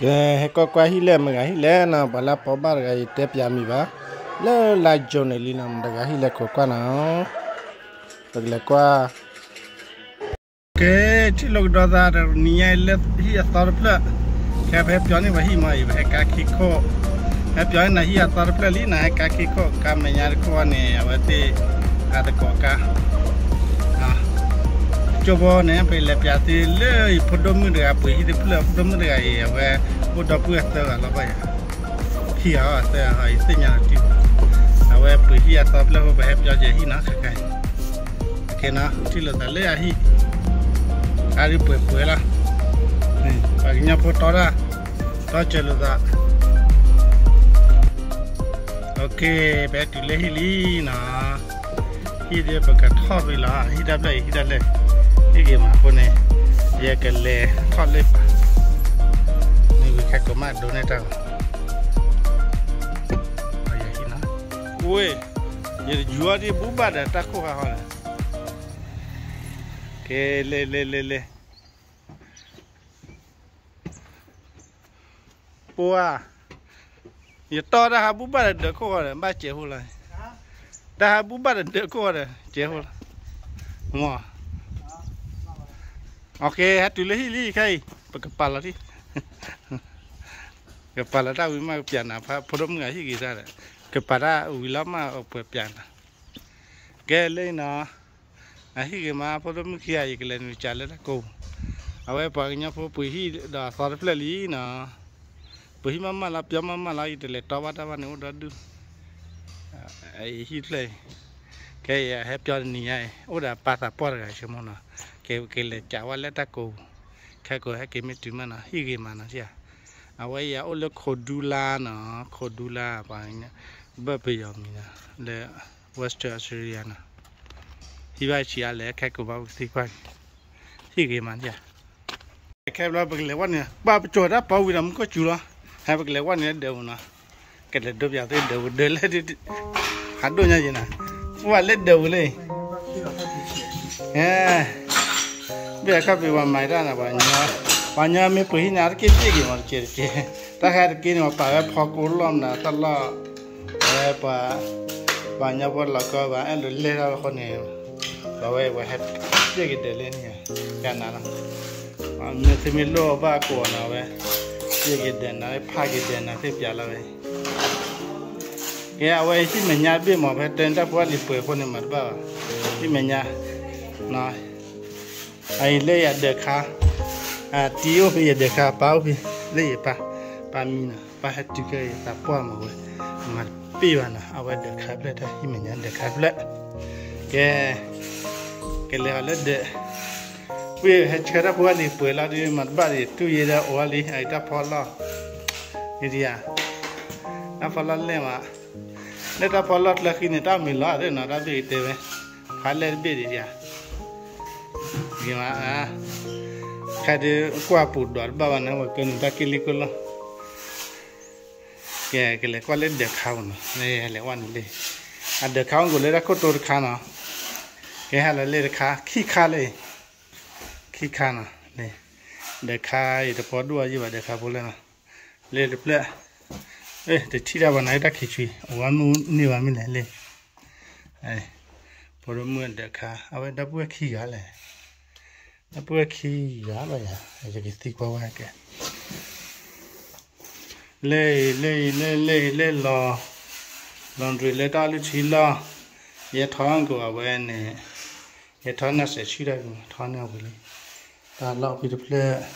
ကဲ ဟဲကွၢ်ကွၢ်ဟံၣ်လဲၣ် မတၤဂၤဟံၣ်လဲၣ်နီၤ, ပှၤလၢအဖီဘၣ်တဂၤအံၤတဲပျးမံၤဘၣ်, လၢလါယိၤန့ၣ်လံနီၤ, မတၤဂၤဟံၣ်လဲၣ်ခိးကွၢ်နီၤ, ပကလဲၤကွၢ် ကဲ ထံၣ်လိာ်ကဒီးသးတနံၤညါအံၤလၢဟံၣ်အသီတဖျၢၣ်, ခဲပဟဲပၠီန့ၢ်ပှၤဟံၣ်မးအံၤ ပဟဲကါခံခိၣ်, ဟဲပၠီန့ၢ်နၤဟံၣ်အသီတဖျၢၣ်လံနီၤ, ဟဲကါခံခိၣ်, ကါမဲာ်ညါတခိၣ်န့ၣ် အဝဲသ့ၣ် အသကိးကါ ကၠိဖိန့ၣ် ပလဲၤပျးသ့လၢအံၤ ဖိဒိၣ်မုၣ်တဂၤပှ့ၤဟံၣ်တဖျၢၣ်, ဖိဒိၣ်မုၣ်တဂၤအံၤ အဝဲအိၣ်ဒီပုၢ်ဝဲၢ်သၢဂၤလီၤဘၣ်ယၤ, ခံဂၤအီၤသၢဂၤအံၤ သ့ၣ်ညါလီၤတံၢ်, အဝဲပှ့ၤဟံၣ်အသီတဖျၢၣ်ဖိ ပဟဲပၠီကဲဟံၣ်နီၤ ခဲခါအံၤ, ခဲနီၤ ထံၣ်လိာ်သးလၢအဟံၣ်, အါဒုပှဲၤပှဲၤလီၤ, ပှၤကညီဖိတီတၢ်, တီစၢၤလိာ်သး OK, ပဟဲတုၤလၢဟံၣ်လံနီၤ, ဟံၣ်ဒ်ပကထီၣ်ဖဲလီၤ, ဟံၣ်တဖျၢၣ်အံၤ ဟံၣ်တဖျၢၣ်, ဟံၣ်ဂ့ၤမးအဃိန့ၣ်, ယကလဲၤထီၣ်လၢပၤ, မ့ၢ်ဝံၤခဲကိးမးဒိးန့ၢ်တၢ်လီၤ, ဝ့ၢ်, ယတယူၤအီၤဒ်ဘူၣ်ဘၣ်ဒီးတၢ်ခိၣ်ဃါဃီဒီး, ကဲ လဲၤ လဲၤ လဲၤ လဲၤ ပှၤ, ယတီတၢ်ဟးဘူၣ်ဘၣ်ဒီးဒၢးခိၣ်ဃီဒီး ဘၣ်စဲးဖိလီၤ, တၢ်ဟးဘူၣ်ဘၣ်ဒီးဒၢးခိၣ်ဃီဒီး စဲးဖိလီၤ, မ့ၢ်, ဟဲတုၤလၢဟံၣ်လံခဲအံၤ ပကပာ်လီၤထံၣ်, ကပာ်လီၤတၢ်ဝံၤမး ကပျးနၤ ဖိဒိၣ်မုၣ်ဂၤဟံၣ်ဂ့ၤတၢ်ဒီး, ကပာ်တၢ်ဝံၤလီၤမး အပှဲၤပျးနၤ, ကဲလၢနီၤ အဟံၣ်ဂ့ၤမး ဖိဒိၣ်မုၣ်ခံဂၤ ယကလဲၤနုာ်ကးလၢတၢ်ကိးပူၤ, အဝဲပှၤကညီဖိပှ့ၤဟံၣ်ဒီးအသီတဖျၢၣ်လံနီၤ, ပှ့ၤဟံၣ်မးမးလီၤ ပၠီမးမးလီၤ ယတလဲၤတီဘၣ်တၢ်ဘၣ်န့ၣ် အိၣ်ဒီဒူၣ်, ဟံၣ်တဖျၢၣ်အံၤ, ခဲအံၤဟဲပၠီတနံၤညါအံၤ အိၣ်ဒီးပၢ်သးပှၢ်တဂၤဆိကမိၣ်နီၤ, ကကလဲၤကးဝဲလၢတၢ်ကိးပူၤ, ခဲကိးဟဲက့ၤမ့ၢ်တုၤမးနီၤ ဟံၣ်ဂ့ၤမးနီၤ, အဝဲအံၤအိၣ်လၢခိးဒူလါနီၤ, ခိးဒူလါ ပှၤ ဘၢၣ်ပယီၤမံၤနီၤ, လၢ Western Australia နီၤ, ဟံၣ်ဘၣ်ဆံးအါလဲၣ် ခဲကိးဘၣ်ပကသံကွၢ်, ဟံၣ်ဂ့ၤမးဒ်ဧါ, ခဲဘျီပကလဲၤဝဲန့ၣ် ဘၣ်ပကၠီၤတၢ်ပီဝံၤဒီးမူခိၣ်စူၤလီၤ, ဟဲပကလဲၤဝဲန့ၣ်လၢဒၢးပူၤနီၤ, ကလဲၤဒိးပၠးသ့ဒၢးပူၤ ဒၢးလၢ ဟးဒိၣ်ညါယံၤနီၤ, ပှၤလၢဒၢးပူၤလၢ ဘၣ်အခီၣ်ဖံးပှၤမၤတၢ်န့ၣ် ပှၤညီမ့ၢ်ပှ့ၤဟံၣ်န့ၣ် အါတက့ၢ်ပျဲၢ်က့ၤမးတကဲးတကဲး, တၢ်ခါတက့ၢ်န့ၣ် ပှၤပာ်ဝဲဖီကိလီၢ်မနုၤတၢ်လီၢ်, ဝဲပှၤ, ပှၤကညီဖိလီၤကီဘၣ် အဲၣ်ဒိးလဲၢ်ထီၣ်အဃိန့ၣ်, ပှၤဝဲအံၤပှၤဟဲပျဲၢ်က့ၤဒၢးလၢန့ၣ်, ကနၤလီၤ, မ့ၢ်သုမ့ၢ်လိၣ်ဘၣ်ကိးနၤဝဲ, ပျဲၢ်က့ၤဒၢးနၤ ဖးက့ၤဒၢးနၤသ့ၣ်ပျးလီၤဝဲ ကဲအဝဲဟံၣ်မဲာ်ညါဘ့ၣ်မး ဖဲတဲတၢ်ဖိအလံၤပှဲၤအဃိန့ၣ် မၤတဘၣ်ဘၣ်, ဟံၣ်မဲာ်ညါ, အအံၤလၢယဒၢးခါ, တံၤအိၣ်ဖဲယဒၢးခါ ပၢ်အိၣ်ဖဲ, လၢယပၢ်, ပၢ်မံနီၤ ပၢ်ဟဲတုၤခဲအံၤသးပှၢ်မးဝဲ, မၤတပ့ၢ်ဘၣ်နီၤ အဝဲဒၢးခါဖျၢၣ် တၢ်ဟံၣ်မဲာ်ညါဒၢးခါဖျၢၣ်, ကဲ, ကလဲၤအီၤလၢဒၢး ဝံၤဟဲဆှၢတၢ်ဖိအလံၤပှဲၤလီၤဒီး မၤတဘၣ်ဒီး တူၢ်ယဲဒီးအိၣ်လံ အတၢ်ဖီလီၢ်, ဒ်ယၤ, တၢ်ဖီလီၢ်လဲၢ်မး, လၢတၢ်ဖီလီၢ်ကျၢၢ်ဃံန့ၣ် တၢ်မံၤလီၤသ့ၣ်နီၤ တၢ်ဘ့ၣ်ကတဲဝဲ, ဖးလဲၢ်တဘ့ၣ်ဒ်ယၤ, ဂ့ၤမး, ခဲဒုးကွၢ်ပူၤဒွးတဘၣ်ဘၣ်န့ၣ် ပကနုာ်တၢ်က့လံကိလီၢ် ကဲ ကလဲၤကွၢ်လၢဒၢးခါပူၤနီၤ, လဲၤဝဲန့ၣ်လံ, အဒၢးခါအိၣ်ကိးလၢတၢ်ခိၣ်တိတခါနီၤ, ကဟဲလီၤလၢတခါ ခံခါလၢ, ခံခါနီၤ, ဒၢးခါအံၤတဖီဒိၣ်အယံာ်ဘၣ် ဒၢးခါဖိလၢနီၤ, လၢတဖျၢၣ်, တထံၣ်တၢ်ဘၣ်နီၤ တၢ်ခံးဆွံ အဝဲမ့ၢ်န့ၢ်ဘၣ်မ့ၢ်လဲၣ်လံ, ဖိဒိၣ်မုၣ်ဒၢးခါ အဝဲဒီပုၢ်ဝဲၢ်ခံဂၤလဲၣ် ဒီပုၢ်ဝဲၢ်ခံဂၤဘၣ်ယၤ ယကသံကွၢ်ဝဲကဲ, လၢအံၤ လၢအံၤ လၢ လၢအံၤ လၢလီၤ, laundry လၢတၢ်လုၢ်ထံလီၢ်, ယဲထီၣ်ကိးအဝဲန့ၣ်, ယဲထီၣ်နၢ်စဲးဆူၣ်တၢ်ဂ့ၤမး ထီၣ်န့ၢ်အဝံၤလံ, တၢ်လီၢ်ဖဲတဖျၢၣ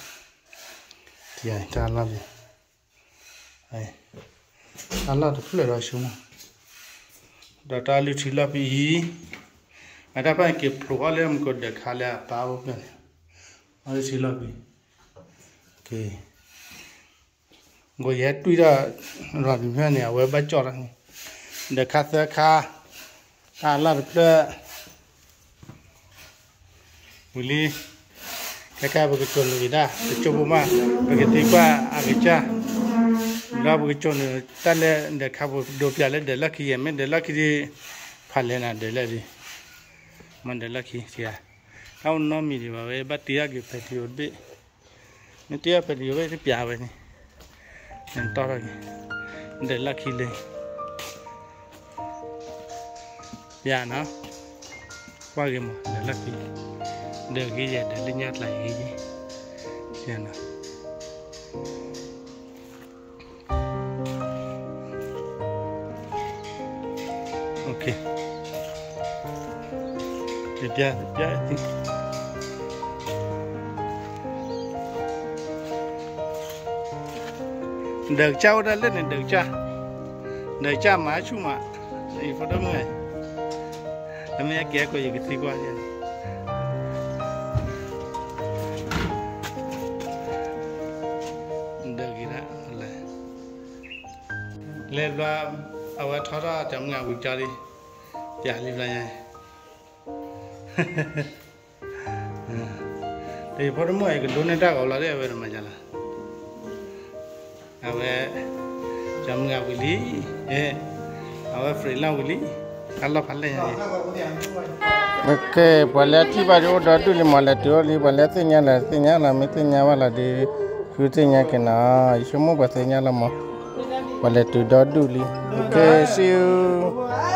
်, တၢ်လီၢ်လံ, တၢ်လီၢ်တဖျၢၣ်ဒီးဆိကမိၣ်, ဒီးတၢ်လုၢ်ထံလီၢ်ဖဲအံၤ, အတၢ်ဖၣ်က့ၤဖျိးအီၣ်လၢမူကဒၢးခါလၢအပၢ်အိၣ်ဖျၢၣ်န့ၣ်, အလုၢ်ထံလီၢ်ဖဲ, ဂီၤယဟဲတွံၢ်ထီၣ် ရၤဘံဖျၢၣ်န့ၣ် အဝဲဘၣ်ကၠီၣ်ထီၣ်န့ၣ်, ဒၢးခါသၢခါ, တၢ်လီၢ်တဖျၢၣ်, ဝံၤလံ, ခဲခါပကကၠိနုာ်က့ၤဒၣ် ပကၠိဖိမး, ပကသံကွၢ်အကစၢ်, ဒီးပကကၠိနုာ်တၢ်လၢဒၢးခါပူၤ ဒိးပၠးလၢဒၢးလီၢ်ခံယဲၢ် မ့ၢ်ဒၢးလီၢ်ခံဒ်, ဖးလဲၢ်နၤဒၢးလၢဒ်, မ့ၢ်ဒၢးလီၢ်ခံ, တၢ်အိၣ်နီတမံၤဒံးဘၣ်ဝဲ ဘၣ်တ့အီၣ်က့ၤ patio တဘ့ၣ်, မ့ၢ်တ့အီၣ် patio ဘ့ၣ်တပၠးဝဲန့ၣ် တီၢ်ထီၣ်က့ၤ, ဒၢးလီၢ်ခံလၢ ယၤနီၤ, ကွၢ်ဂ့ၤမး ဒၢးလီၢ်ခံ, ဒၢးဂ့ၤယဲ ဒၢးလၢညါကျါဂ့ၤယဲ, ယၤနီၤ. ဒၢးကစၢ်အိၣ်ဒၣ်လၢန့ၣ် ဒၢးကစၢ်, ဒၢးကစၢ်မၤဆူၣ်မး, ယဖိဒိၣ်မုၣ်, အမ့ၢ်အကဲကိးယကသံကွၢ်န့ၣ်, ဒၢးဂ့ၤဒၣ်လဲၣ်, လဲၤဘျီ, အဝဲထီထီၣ်တၢ်မုၢ်ဂၤဝံၤကၠီလံ, ပျးလံဘျီညါ တဖိတမုၣ်အံၤကဒိးန့ၢ်တၢ်ဂီၤလီၤဒီး အဝဲတမၤယၤလီၤ, အဝဲ, ကၠီမုၢ်ဂၤဝံၤလံ, အဝဲ free လီၤဝံၤလံ, အလီၢ်ဖးလဲၢ်ညါအံၤ, ပှၤလၢအထံၣ်ဘၣ်ဒုးအိၣ်ဒီဒူၣ်လံမး လဲၤတုၤအိၣ်လံ, ပှၤလၢသ့ၣ်ညါလၢသ့ၣ်ညါလီၤ, မ့ၢ်သ့ၣ်ညါဘၣ်လီၤဒီး, ဃုသ့ၣ်ညါက့ၤနီၤ, ယဆိကမိၣ်ပှၤသ့ၣ်ညါလီၤမး, ပှၤလဲၤတုၤဒီဒူၣ်လံ, ကဲ see you.